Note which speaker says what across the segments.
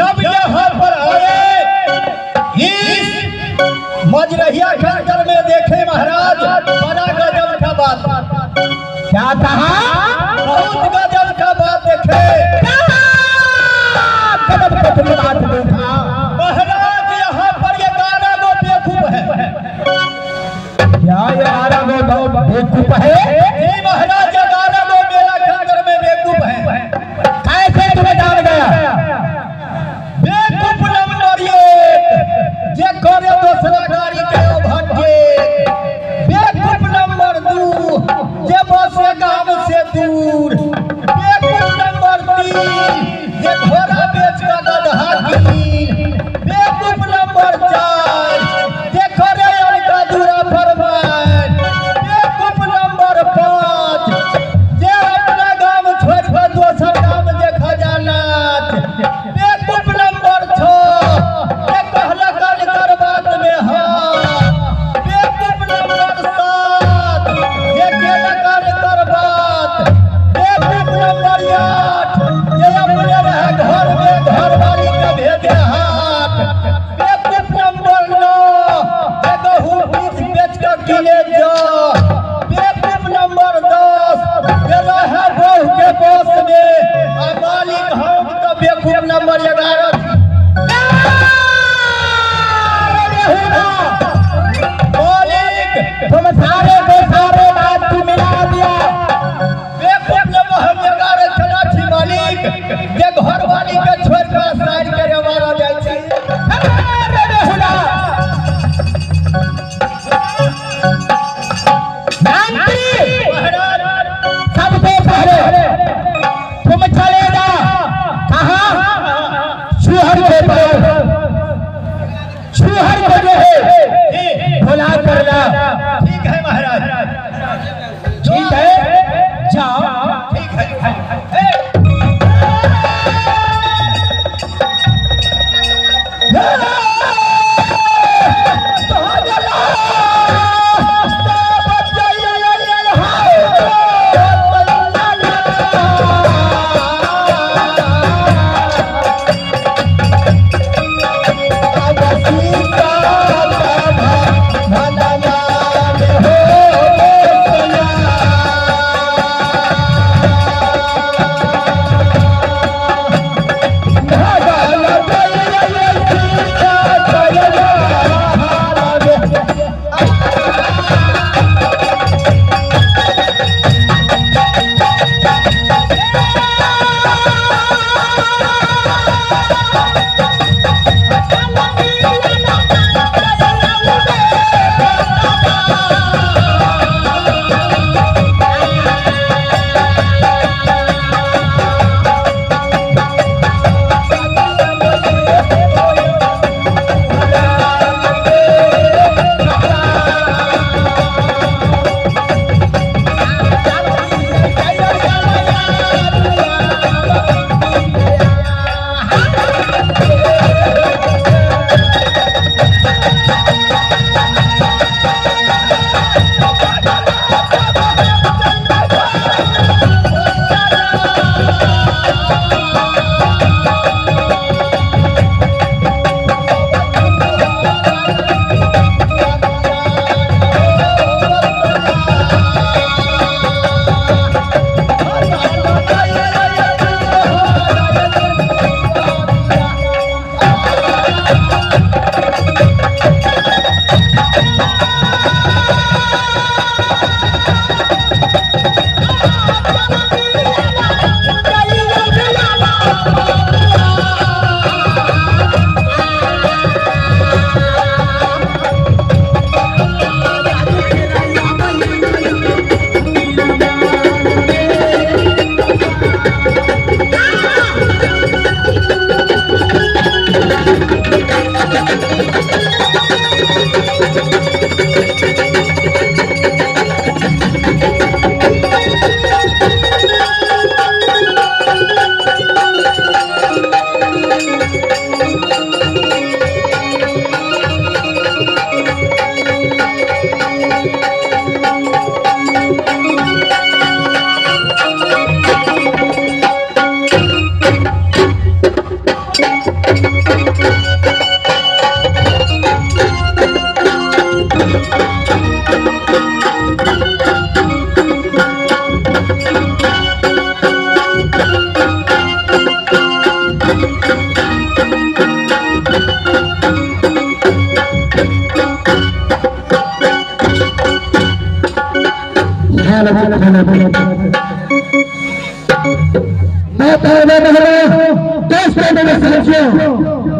Speaker 1: जब यहाँ पर आए इस मजरहिया खंडर में देखे महाराज, बड़ा गजब का बात।
Speaker 2: क्या कहा?
Speaker 1: बहुत गजब का बात देखे।
Speaker 2: गजब का तुमने बात देखा।
Speaker 1: महाराज, यहाँ पर ये 11 गो बेवकूफ है।
Speaker 2: क्या ये 11 गो बेवकूफ है?
Speaker 1: जी महाराज, 11 गो मेरा खंडर में बेवकूफ है।
Speaker 2: कैसे तुम्हें जान गया?
Speaker 1: बेवकूफ नंबर 1 जे करे दोसरा गाड़ी के ओवरटेक। बेवकूफ नंबर 2 जे बसे गांव से दूर। बेवकूफ नंबर 3 जे घोड़ा बेच कर गधा कीन। बेवकूफ नंबर 4 जे करे अनका दूरा फरमान। बेवकूफ नंबर 5 जे अपना गांव छोड़ कर दोसर गांव देखा जानात। बेवकूफ नंबर 6 जे कहलक अनकर बात में हाँ। बेवकूफ नंबर 7 जे केलक अनकर बात। बेवकूफ नंबर 8 जे अपने रहे घर में घरवाली के भेजे हाथ। बेवकूफ नंबर 9 जे गहूम बीच बेच कर किने जा। बेवकूफ नंबर 10 जे रहे बहू के बस में आ मालिक हम तो बेवकूफ नंबर 11। मालिक,
Speaker 2: तुम सारे के सारे बात तू मिला दिया।
Speaker 1: बेवकूफ नंबर हम 11 चला छी मालिक, जे घरवाली के छोड़ कर साइड करे मारा जाइ छी।
Speaker 2: अरे बेहुदा, मंत्री,
Speaker 1: महाराज,
Speaker 2: सबसे पहले तुम चले जा। कहा? छुहर के पास। छुहर को जो है
Speaker 1: जी
Speaker 2: बुला कर ला।
Speaker 1: ठीक है महाराज।
Speaker 2: ठीक है, जाओ।
Speaker 1: ठीक है।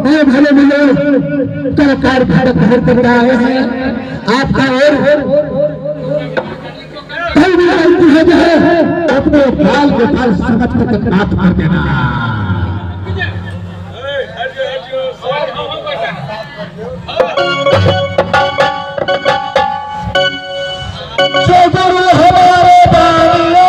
Speaker 2: मैं भले मिले कलाकार भारत भर कर आए हैं आपका और कई भी गलती है जो है अपने बाल को बाल समझ कर माफ कर देना।
Speaker 1: जो गुरु हमारे बानियों,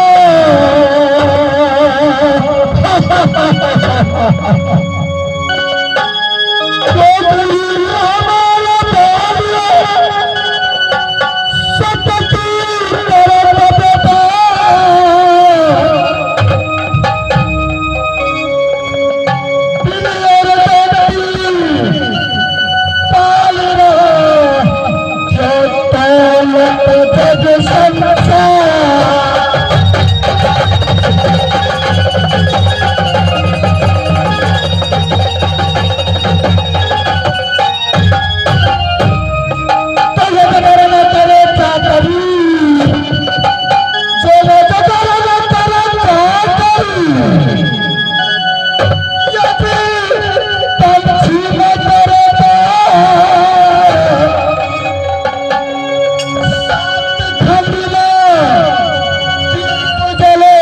Speaker 1: जो गुरु हमारे बानियों, सबकी तरफ बेटा, बिना बेटी पाल रहा जो दौलत जग संसार। तो ये करे न करे क्या करी, जो न करे न करे क्या करी, यदि पंछी न करे तो सात खंड में दीप जले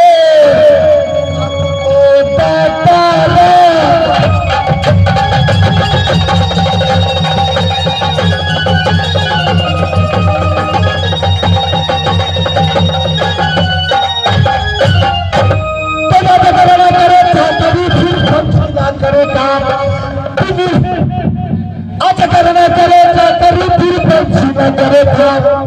Speaker 1: आपको दाता रे। करे कभी फिर पंछी ना करे काम, अच्छा करना करे कभी फिर पंछी ना करे काम।